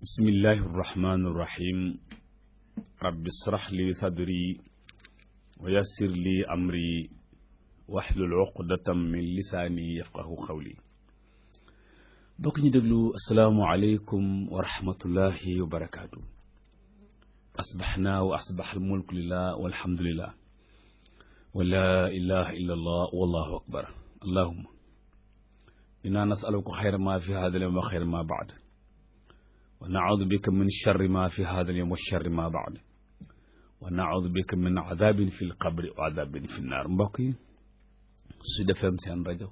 bismillahi irrahmani irrahim rabbi israh li sadri wa yassir li amri wahlul uqdatam min lisaani yafqahu qawli. bokk ñu déglu asalaamu aleykum wa rahmatullahi wa barakaatu. asbaxna wa asbax almulku lillah walhamdulillah wa la ilaha illa allah wallahu akbar. allahumma inna nasaluka xayra ma fi hada al-yawm wa xayra ma baad wa naudu bika min charri ma fi hada al-yawm wa charri ma baad wa naudu bika min adabin fi lqabri wa adabin fi nnaar. mbokk yi Sud FM seen rajo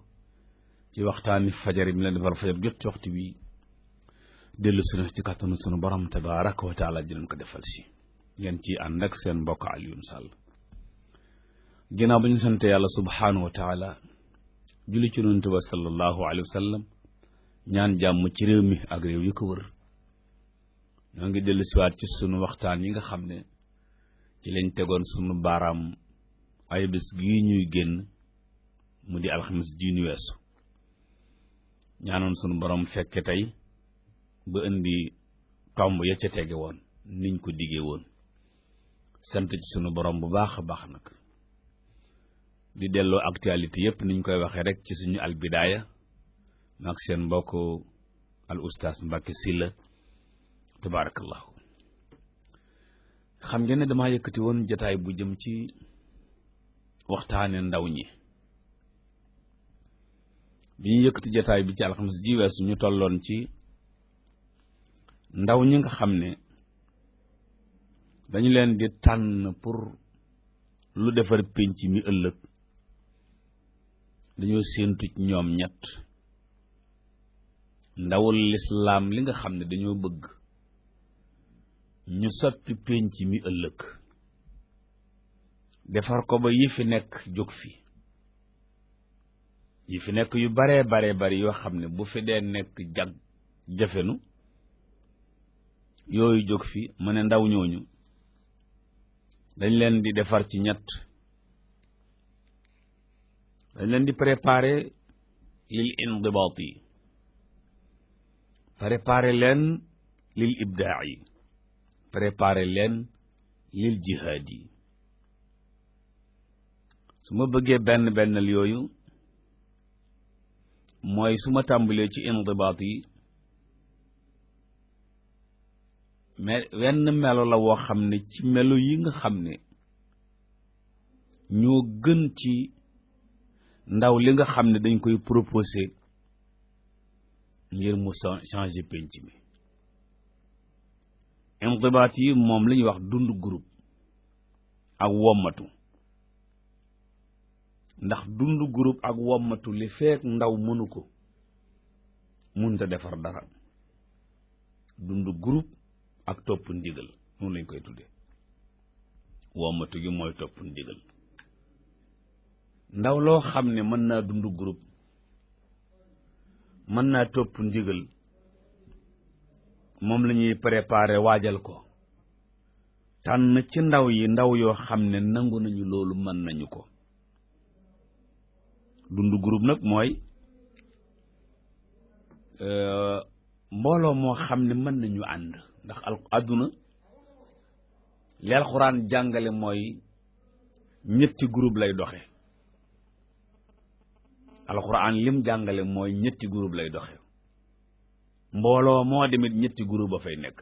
ci waxtaani fajar yi mi leen defal fajar jot ci waxtu wi dellu sunu ci kàttanu sunu borom tabaraka wa taala ji leen ko defal si ngeen ci ànd ak seen mbokk Alioune Sall. ginnaaw ba ñu sante yàlla subhanahu wa taala julli ci Yonent ba sallallahu alayhi wa sallam ñaan jàmm ci réew mi ak réew yi ko wër, ñoo ngi dellu siwaat ci sunu waxtaan yi nga xam ne ci lañ tegoon sunu baaraam ay bés gii ñuy génn mu di alxames ji ñu weesu. ñaanoon sunu borom fekke tey ba indi tomb ya ca tege woon niñ ko diggee woon, sant ci sunu borom bu baax a baax nag di delloo actualité yépp niñ koy waxee rek ci suñu albidaaya nag seen mbokk al oustaz Mbacke Sylla tabarakallahu. xam ngeen ne damaa yëkkati woon jataay bu jëm ci waxtaane ndaw ñi. bi ñu yëkkati jataay bi ci alxames ji weesu ñu tolloon ci ndaw ñi nga xam ne dañu leen di tànn pour lu defar pénc mi ëllëg. dañoo séentu ci ñoom ñett ndawul lislaam li nga xam ne dañoo bëgg ñu soppi pénc mi ëllëg, defar ko ba yi fi nekk jóg fi, yi fi nekk yu baree bari yoo xam ne bu fi dee nekk jafenu yooyu jóg fi. ma ne ndaw ñooñu dañ leen di defar ci ñett. dañ leen di préparer lil indibaat yi, préparer leen lil ibdaa yi, préparer leen lil jihaad yi. su ma bëggee benn yooyu mooy su ma tàmbalee ci indibaat yi, mais wenn melo la woo xam ne ci melo yi nga xam ne ñoo gën ci ndaw li nga xam ne dañ koy proposer ngir mu changer penc mi. indibaat yi moom la ñuy wax dund groupe ak wommatu. ndax dund groupe ak wommatu li fekk ndaw mënu ko mënta defar dara. dund groupe ak topp ndigal noonu lañ koy tuddee. wommatu gi mooy topp ndigal. ndaw loo xam ne mën naa dund groupe mën naa topp ndigal moom la ñuy préparer waajal ko tànn ci ndaw yi ndaw yoo xam ne nangu nañu loolu mën nañu ko. dund groupe nag mooy mbooloo moo xam ne mën nañu ànd, ndax àdduna li alxuraan jàngale mooy ñetti groupe lay doxe. alxuraan lim jàngale mooy ñetti groupe lay doxe. mbooloo moo demit ñetti groupe ba fay nekk.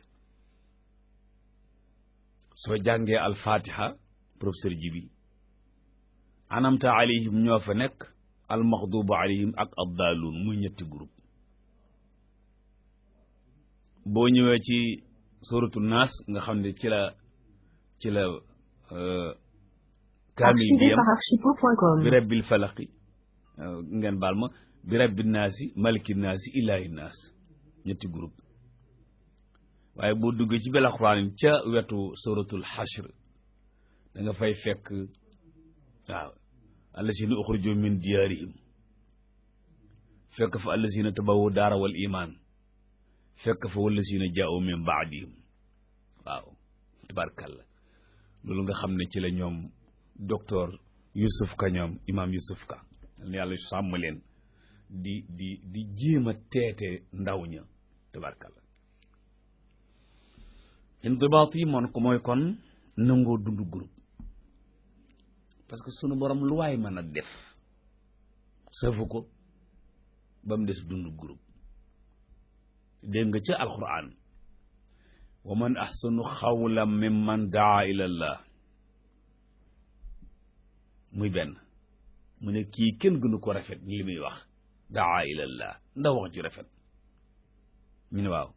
soo jàngee alfatiha professeur Jibi anamta alayhim ñoo fa nekk, almaxdubu alayhim ak addaaluun muy ñetti groupe. boo ñëwee ci suratu naas nga xam ne ci la kaamil bi yam bi rabbil falaqi ngeen baal ma bi rabbi naasi maliki naasi ilaahi naas ñetti groupe. waaye boo duggee ci bel alxuraan ca wetu suratul xashr da nga fay fekk waaw allazina uxrijoo min diyaarihim, fekk fa allazina tabawu daara wal iman, fekk fa wallazina jaa'u min baadihim. waaw tabarkalla. loolu nga xam ne ci la ñoom docteur Youssouf Ka ñoom imam Youssouf Ka yàlla sàmm leen di jéem a teete ndaw ña tabarkalla. intibaat yi moon ko mooy kon nangoo dund groupe parce que sunu borom lu waay mën a def safu ko ba mu des dund groupe dégg nga ca alquran wa man ahsanu xawlan mimman daa ila allah muy benn mu ne kii kenn gënu ko rafet li muy wax daa ila allah ndax wax ju rafet ñu ne waaw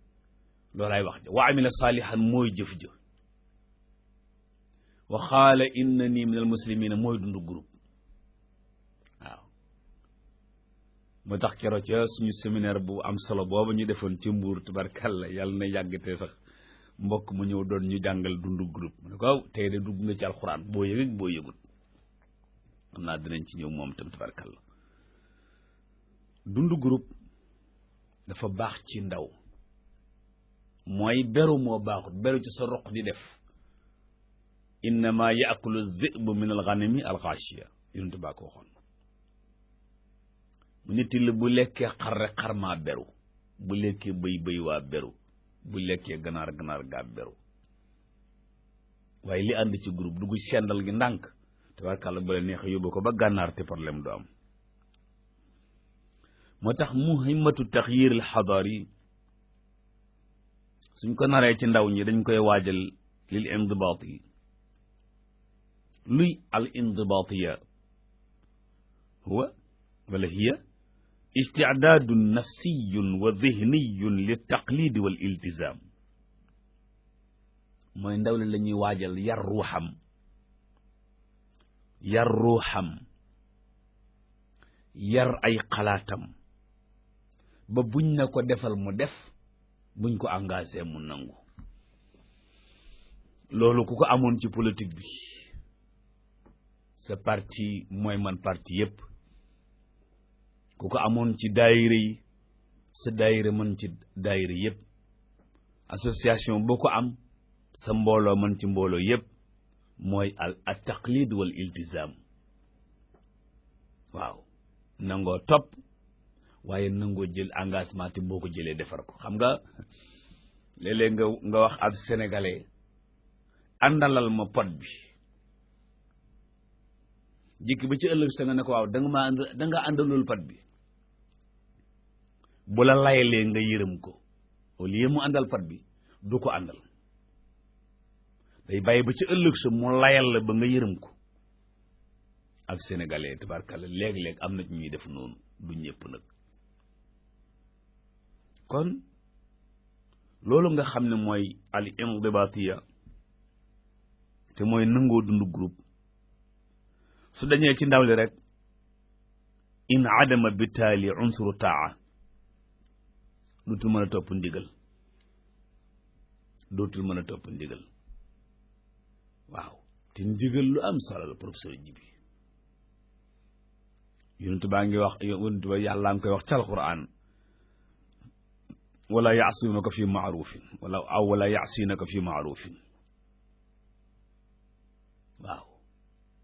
loolaay wax ja wa amila saalihan mooy jëf-jëf wa qaala innani min al muslimina mooy dund groupe waaw moo tax kero ca suñu séminaire bu am solo booba ñu defoon ci Mbuur tubarkalla yàlla na yàggatee sax mbokk mu ñëw doon ñu jàngal dundu groupe mu ne ko waaw tey de dugg nga ci alxuraan boo yëg boo yëgut xam naa dinañ ci ñëw moom tam tubarkalla dundu groupe dafa baax ci ndaw mooy beru moo baaxut beru ci sa roq di def innama yaakulu zibu min alganami alxaashiya yonent baa ko waxoon mu nit la bu lekkee xar rek xar maa beru bu lekkee bëy waa beru bu lekkee ganaar gaa beru waaye li ànd ci groupe dugg sendal gi ndànk tabarkàlla ba la neex yóbbu ko ba gànnaar te problème du am moo tax muhimmatu taxyir al xadaari suñ ko naree ci ndaw ñi dañ koy waajal lil indibaat yi luy al indibaatiya huwa wala hiya isticdaadun nafsiyun wa dihniyun li taqlidi wal iltizam mooy ndaw li la ñuy waajal yar ruuxam yar ay xalaatam ba buñ na ko defal mu def buñ ko engagé mu nangu loolu ku ko amoon ci politique bi sa parti mooy man parti yépp ku ko amoon ci daayira yi sa daayira mën ci daayira yépp association boo ko am sa mbooloo mën ci mbooloo yépp mooy al taqlid wal iltizam waaw nangoo topp waaye nangoo jël engagement te boo ko jëlee defar ko xam nga léeg-léeg nga wax ab sénégalais àndalal ma pot bi jikki ba ci ëllëg sa nga ne ko waaw da nga àndalul pot bi bu la layalee nga yërëm ko au lieu mu àndal pot bi du ko àndal day bàyyi ba ci ëllëg sa mu layal la ba nga yërëm ko ak sénégalais tabarkalla léeg-léeg am na ñuy def noonu du ñëpp nag kon loolu nga xam ne mooy al indibatiya te mooy nangoo dund groupe su dañee ci ndaw li rek in adama bitaali unsuru taa dootul mën a topp ndigal waaw te ndigal lu am solo la professeur Jibi yonent baa ngi wax yonent ba yàlla ngi koy wax ci alquran wala yaasinaka fi maarufin wala yaasinaka fi maarufin waaw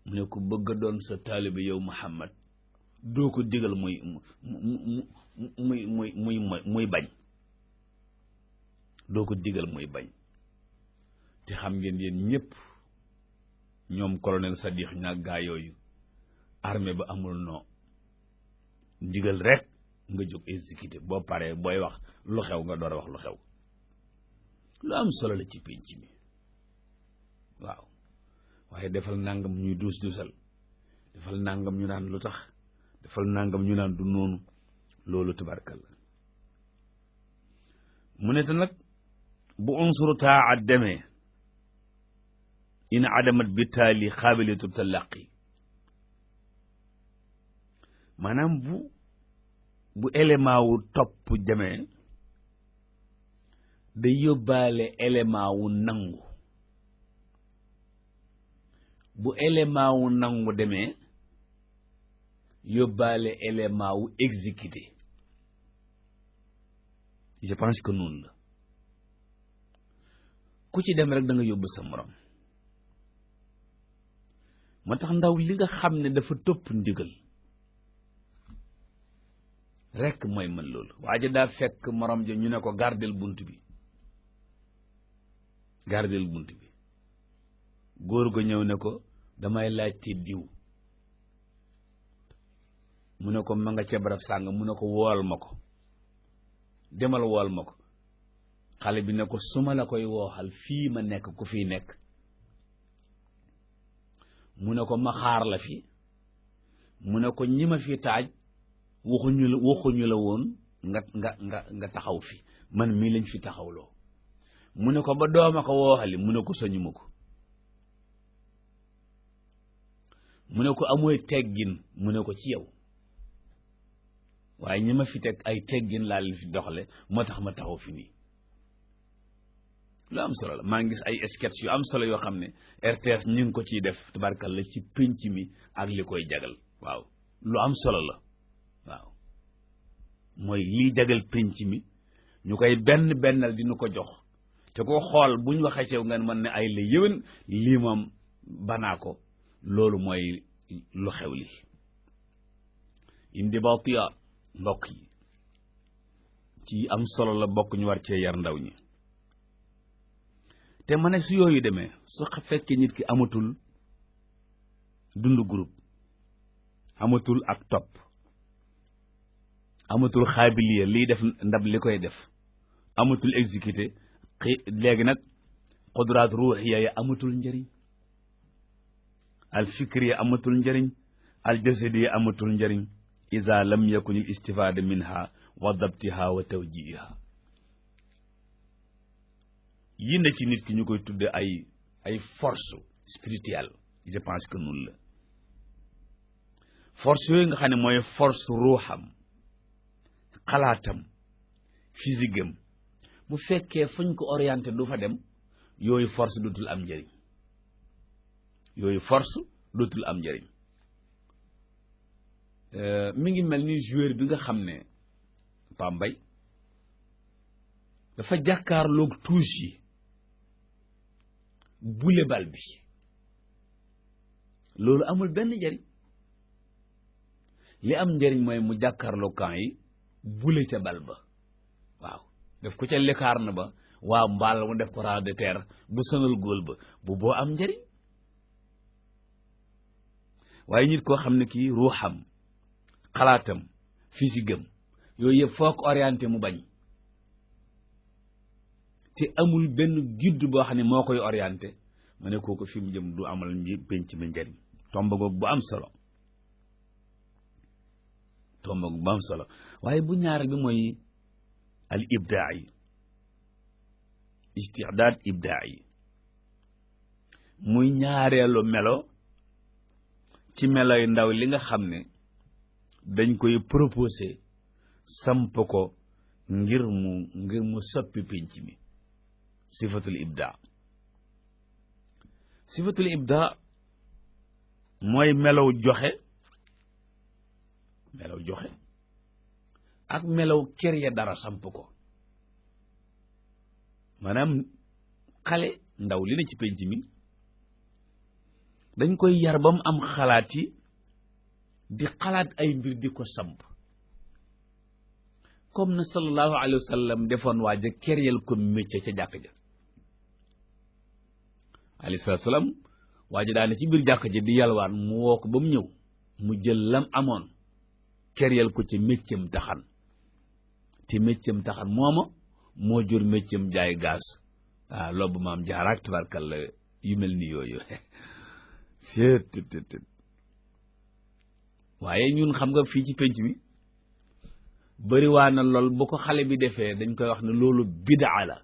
mu ne ko bëgg a doon sa taalibe yow Muhammad doo ko digal muy bañ doo ko digal muy bañ te xam ngeen yéen ñëpp ñoom colonel Sadiq ñaag gaa yooyu armée ba amul noo ndigal rek nga jóg exécuté boo paree booy wax lu xew nga door a wax lu xew lu am solo la ci pénc mi waaw waaye defal nangam ñuy duusal defal nangam ñu naan lu tax defal nangam ñu naan du noonu loolu tabarkalla mu ne te nag bu unsuru taa demee in adamat bi taali xaabilitu talaqi maanaam bu élément wu topp demee day yóbbaale élément wu nangu bu élément wu nangu demee yóbbaale élément wu exécuté je pense que noonu la ku ci dem rek da nga yóbbu sa morom moo tax ndaw li nga xam ne dafa topp ndigal rek mooy mën loolu waa ji daa fekk morom ja ñu ne ko gardel bunt bi gardel bunt bi. góor ga ñëw ne ko damay laajte diw mu ne ko ma nga ca barab sàng mu ne ko wool ma ko demal wool ma ko. xale bi ne ko su ma la koy wooxal fii ma nekk ku fii nekk mu ne ko ma xaar la fi mu ne ko ñi ma fi taaj waxuñu la woon nga taxaw fi man mii lañ fi taxawloo mu ne ko ba dooma ko wooxali mu ne ko sañu ma ko mu ne ko amooy teggin mu ne ko ci yow waaye ñi ma fi teg ay teggin laa leen fi doxale moo tax ma taxaw fi nii. lu am solo la maa ngi gis ay sketch yu am solo yoo xam ne RTS ñu ngi ko ciy def tabarkalla ci pénc mi ak li koy jagal waaw lu am solo la waaw mooy lii jagal pénc mi ñu koy bennal dinu ko jox te ko xool buñ waxee ci ngeen mën ne ay la yëwén lii moom banaa ko loolu mooy lu xew li indi batiya mbokk yi ci am solo la bokk ñu war cee yar ndaw ñi te ma ne su yooyu demee su fekkee nit ki amatul dund groupe amatul ak topp amatul xaabiliya liy def ndab li koy def amatul exécuté léegi nag xudraat ruuxiya ya amatul njëriñ al fikriya amatul njëriñ al jasadiya amatul njëriñ iza lam yakun al istifada minha wa dabtiha wa tawjiha yi na ci nit ki ñu koy tudde ay force spirituelle je pense que noonu la force yooyu nga xam ne mooy force ruuxam xalaatam physique am bu fekkee fuñ ko orienté du fa dem yooyu force dootul am njëriñ mi ngi mel ni joueur bi nga xam ne Pambay dafa jàkkaarloog touche yi bule bal bi loolu amul benn njëriñ li am njëriñ mooy mu jàkkaarloog camp yi bule ca bal ba waaw def ko ca lekaar na ba waaw mbaal mu def ko ras de terre bu sonal góol ba bu boo am njëriñ waaye nit koo xam ne kii ruuxam xalaatam physique am yooyu yëpp foo ko orienté mu bañ te amul benn guide boo xam ne moo koy orienté ma ne kooku fi mu jëm du amal penc mi njëriñ tombagoog bu am solo waaye bu ñaareel bi mooy al ibdaa yi istidaad ibdaa yi muy ñaareelu melo ci meloy ndaw li nga xam ne dañ koy proposé samp ko ngir mu soppi penc mi sifatul ibdaa mooy melow joxe ak melow créer dara samp ko maanaam xale ndaw li ne ci penc mi dañ koy yar ba mu am xalaat yi di xalaat ay mbir di ko samp comme na sallallahu alayhi wa sallam defoon waaja kéréel ko métier ca jàkk ja alayhi salaam waaja daane ci biir jàkk ja di yalwaan mu woo ko ba mu ñëw mu jël lam amoon kéréel ko ci méccam taxan te méccam taxan mooma moo jur méccam jaay gaz waaw loolu bu maam jaaraak tabarkalla yu mel ni yooyu waaye ñun xam nga fii ci penc mi bëri waa na lool bu ko xale bi defee dañ koy wax ne loolu bidaa la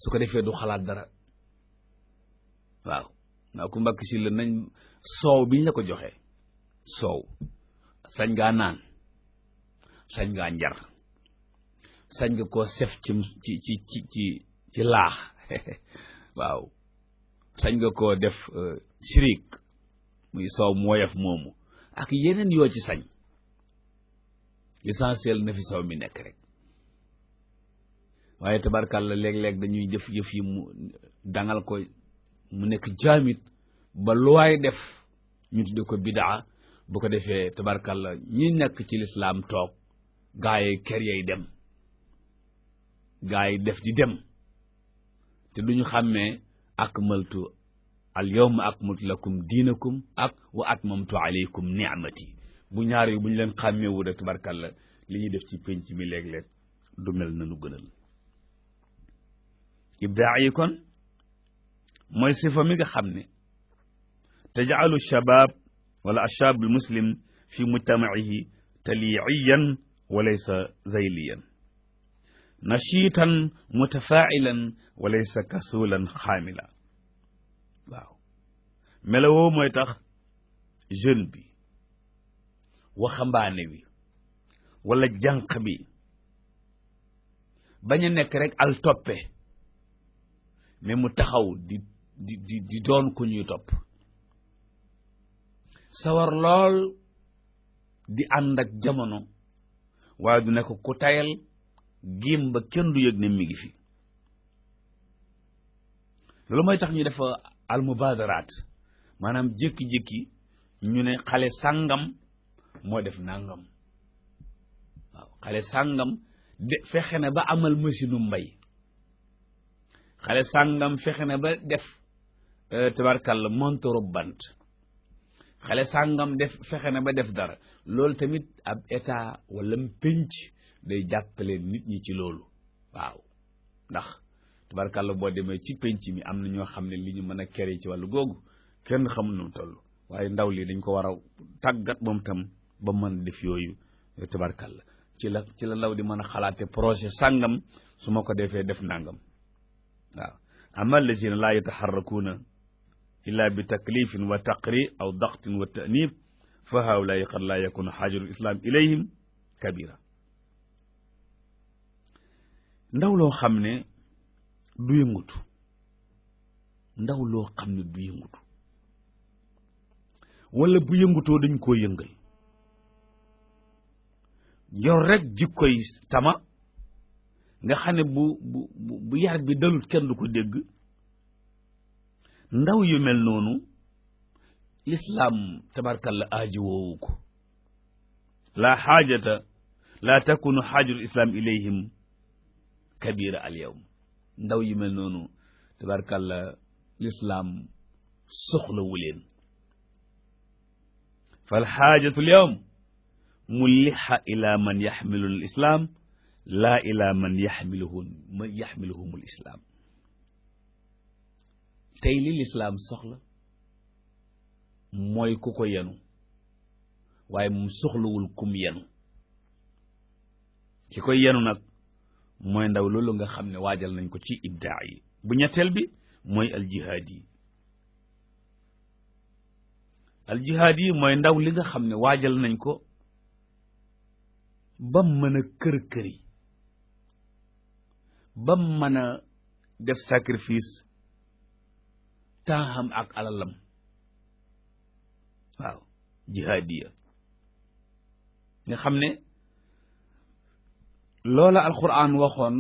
su ko defee du xalaat dara waaw naa ku mbakk si la nañ soow biñ la ko joxee soow sañ ngaa naan sañ ngaa njar sañ nga koo sef ci laax waaw sañ nga koo def sirik muy soow mu woyof moomu ak yeneen yoo ci sañ l'essentiel na fi soow mi nekk rek waaye tabarkàlla léeg-léeg dañuy jëf yëf yi mu dangal ko mu nekk jaamit ba lu waay def ñu tudde ko bidaa bu ko defee tabarkàlla ñi nekk ci lislaam toog gaa yi kër yay dem gaa yi def di dem te duñu xàmmee akmaltu al yawma akmaltu lakum diinakum ak wa atmamtu alaykum ni'mati bu ñaar yi bu ñu leen xàmmeewu rek tabarkàlla li ñuy def ci penc mi léeg-léeg du mel na nu gënal ibdaa yi kon mooy sifa mi nga xam ne taj'alu shabaab wala ashaab al muslim fi mujtama'ihi taliiyan wa laysa zayliyan nashiitan mutafaa'ilan wa laysa kasuulan xaamila waaw melowoo mooy tax jeune bi waxambaane wi wala jànq bi bañ a nekk rek al toppe mais mu taxaw di doon ku ñuy topp sawar lool di ànd ak jamono waaye du nekk ku tayal giim ba kenn du yëg ne mi ngi fi loolu mooy tax ñu def al mubadaraat maanaam jékki-jékki ñu ne xale sàngam moo def nangam waaw xale sàngam de fexe na ba amal machine mbay xale sàngam fexe na ba def tabarkàlla montoru bant xale sàngam fexe na ba def dara loolu tamit ab état wala pénc day jàppale nit ñi ci loolu waaw ndax tabarkàlla boo demee ci pénc mi am na ñoo xam ne li ñu mën a kere ci wàllu googu kenn xamul nu mu toll waaye ndaw li dañ ko war a tàggat moom tam ba mën def yooyu tabarkàlla ci la law di mën a xalaate projet sàngam su ma ko defee def nangam waaw ama allazina laa yataharrakuuna illa bi taklifin wa taqri aw daqtin wa ta'nib fa haulaai qad laa yakunu xaajatul islam ilayhim kabira ndaw loo xam ne du yëngutu ndaw loo xam ne du yëngutu wala bu yëngutoo dañ koo yëngal yor rek jikkoy tama nga xam ne bu yar bi dalut kenn du ko dégg ndaw yu mel noonu lislaam tabarkalla aaji woowu ko laa xaajata laa takunu xaajul islam ilayhim kabira al yawm ndaw yu mel noonu tabarkalla lislaam soxlawu leen fal xaajatu al yawm mulliha ila man yaxmilu al islam laa ila man yaxmiluhum al islam tey li lislaam soxla mooy ku ko yenu waaye moom soxlawul kum yenu ki koy yenu nag mooy ndaw loolu nga xam ne waajal nañ ko ci ibdaa yi bu ñetteel bi mooy aljihaad yi mooy ndaw li nga xam ne waajal nañ ko ba mën a kër-këri ba mën a def sacrifice temps ak alalam waaw jihaadiya nga xam ne loola alquran waxoon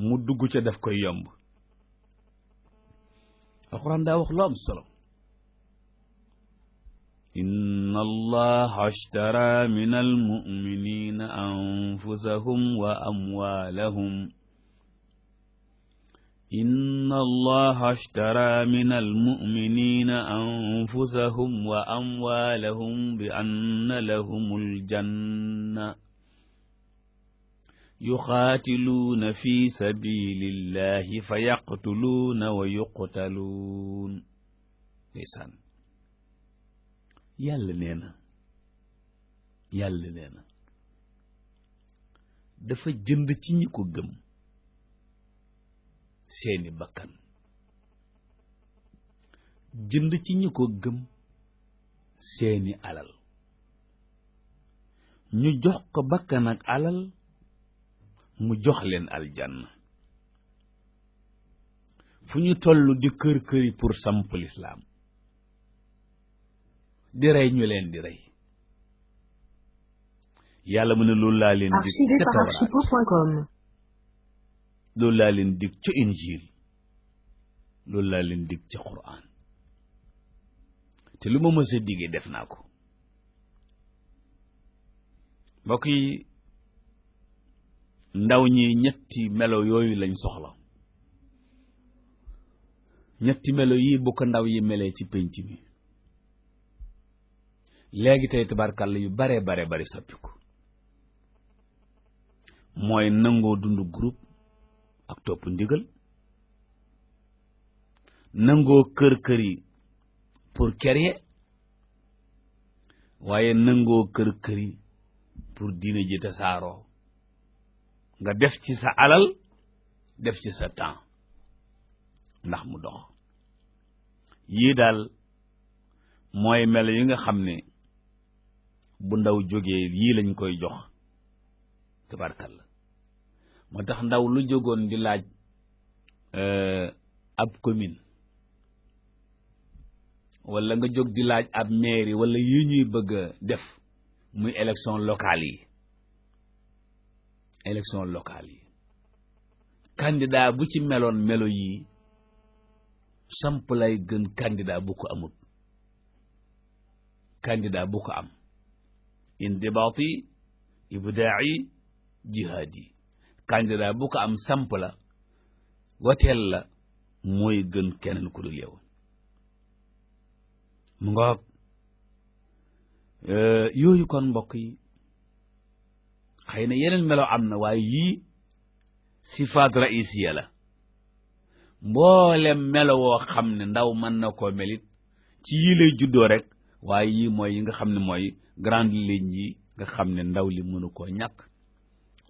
mu dugg ca daf koy yomb alquran daa wax lu am solo inna allaha ashtara min almuminina anfusahum wa amwalahum inna allaha ashtara min almuminina anfusahum wa amwalahum bi anna lahumul janna yuqaatiluuna fi sabilillahi fa yaqtuluuna wa yuqtaluun ndeysaan yàlla nee na dafa jënd ci ñi ko gëm seeni bakkan jënd ci ñi ko gëm seeni alal ñu jox ko bakkan ak alal mu jox leen aljanna fu ñu toll di kër-këri pour samp lislaam di rey ñu leen di rey yàlla mu ne loolu laa leen dig ca Tawraat loolu laa leen dig ca Injil loolu laa leen dig ca Qur'an te lu ma mës a digee def naa ko mbokk yi ndaw ñi ñetti melo yooyu lañ soxla ñetti melo yi bu ko ndaw yi melee ci penc mi léegi tey tabarkàlla yu bare bare soppiku mooy nangoo dund groupe ak topp ndigal nangoo kër yi pour créer waaye nangoo kër yi pour diine ji tasaaroo nga def ci sa alal def ci sa temps ndax mu dox yii daal mooy melo yi nga xam ne bu ndaw jógee yii lañ koy jox tabarkalla moo tax ndaw lu jógoon di laaj ab commune wala nga jóg di laaj ab mairie wala yi ñuy bëgg a def muy élection locale yi candidat bu ci meloon melo yi samp lay gën candidat bu ko amut candidat bu ko am indibaati ibdaai jihaadi candidat bu ko am samp la wateel la mooy gën keneen ku dul yow mu ngoog yooyu kon mbokk yi xëy na yeneen melo am na waaye yii sifaat raisiya la mboolem melo woo xam ne ndaw mën na koo melit ci yii lay juddoo rek waaye yii mooy yi nga xam ne mooy grande ligne yi nga xam ne ndaw li mënu koo ñàkk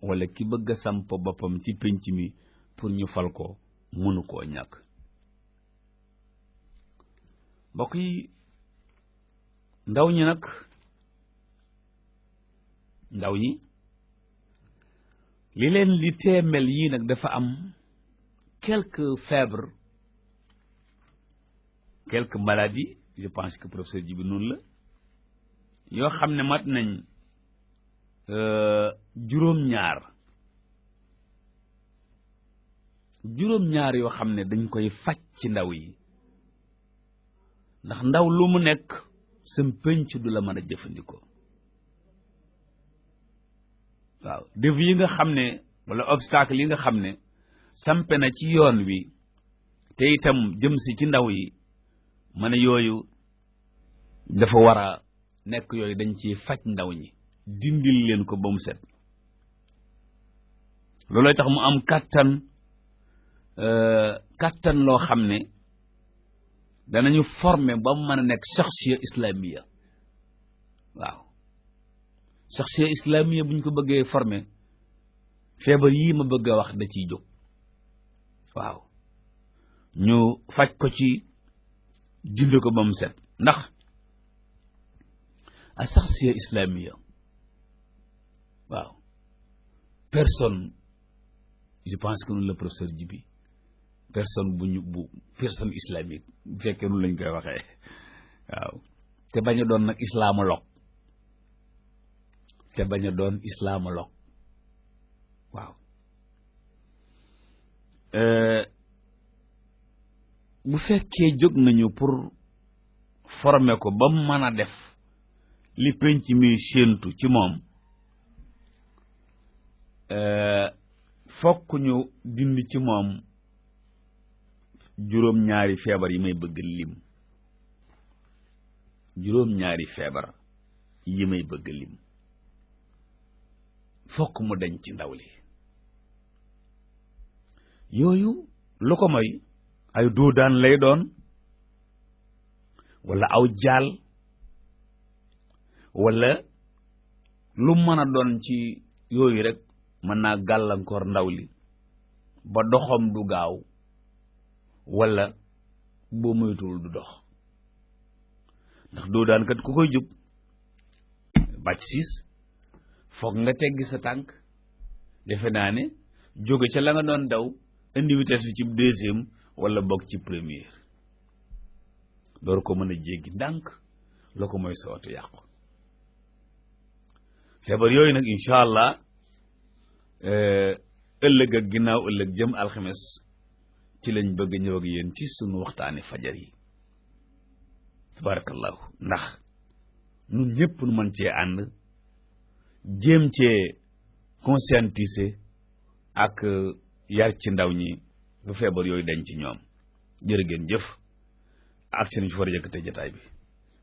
wala ki bëgg a samp boppam ci penc mi pour ñu fal ko mënu koo ñàkk mbokk yi ndaw ñi nag li leen li teemel yii nag dafa am quelques fièvres quelques maladies je pense que professeur Djibi noonu la yoo xam ne mat nañ juróom-ñaar yoo xam ne dañ koy faj ci ndaw yi ndax ndaw lu mu nekk sam penc du la mën a jëfandikoo waaw défi yi nga xam ne wala obstacle yi nga xam ne sampe na ci yoon wi te itam jëm si ci ndaw yi ma ne yooyu dafa war a nekk yooyu dañ ci faj ndaw ñi dindil leen ko ba mu set loolooy tax mu am kattan loo xam ne danañu former ba mu mën a nekk shakhsiya islamiya waaw shakhsiya islamiya bu ñu ko bëggee former feebar yii ma bëgg a wax da ciy jóg waaw ñu faj ko ci dindi ko ba mu set ndax a shakhsiya islamiya waaw personne je pense que noonu la professeur Djibi personne personne islamique bu fekkee noonu lañ koy waxee waaw te bañ a doon nag islamologue waaw bu fekkee jóg nañu pour former ko ba mu mën a def li penc mi séentu ci moom fokk ñu dindi ci moom juróom-ñaari feebar yi may bëgg lim fokk mu dañ ci ndaw li yooyu lu ko moy ay doodaan lay doon wala aw jaal wala lu mën a doon ci yooyu rek mën naa gàllankoor ndaw li ba doxam du gaaw wala boo moytuwul du dox ndax doodaan kat ku koy jóg bàcc siis foog nga teggi sa tànk defe naa ne jóge ca la nga doon daw indi vitesse bi ci deuxième wala bokk ci première door ko mën a jéggi ndànk la ko mooy sa oto yàqu feebar yooyu nag incha allah ëllëg ak ginnaaw ëllëg jëm alxames ci lañ bëgg ñëw ak yéen ci sunu waxtaani fajar yi tabarakallahu ndax ñun ñëpp nu mën cee ànd jéem cee conscientiser ak yar ci ndaw ñi bu feebar yooyu dañ ci ñoom jërë ngeen jëf ak seen ci war a yëkkatee jotaay bi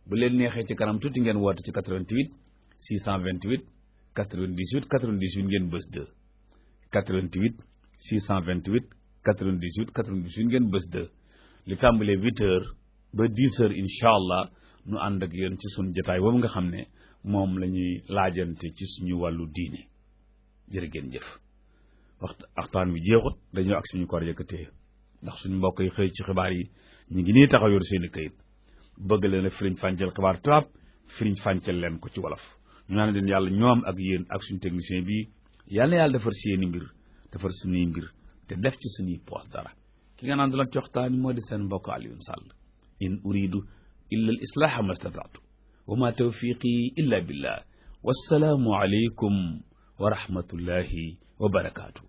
bu leen neexee ci kanam tuuti ngeen woote ci 88 628 98 98 ngeen bës 2 88 628 98 98 ngeen bës 2 li tàmbalee 8 heures ba 10 heures incha allah nu ànd ak yéen ci sunu jotaay boobu nga xam ne moom la ñuy laajante ci suñu wàllu diine jërë ngeen jëf waxtaan wi jeexut dañoo ak suñu koor yëkkatee ndax suñu mbokk yi xëy ci xibaar yi ñu ngi nii taxaw yor seeni kayit bëgg leen a firiñ fànceel xibaar tubaab firiñ fànceel leen ko ci wolof ñu naan leen yàlla ñoom ak yéen ak suñu technicien bi yàlla defar seeni mbir defar suñuy mbir te def ci suñuy poos dara ki nga naan doon ci waxtaan moo di seen mbokk Alioune Sall in uridu illa al islaaha ma stataatu wa ma tawfiqi illa billah wassalaamu aleykum wa rahmatullahi wa barakaatu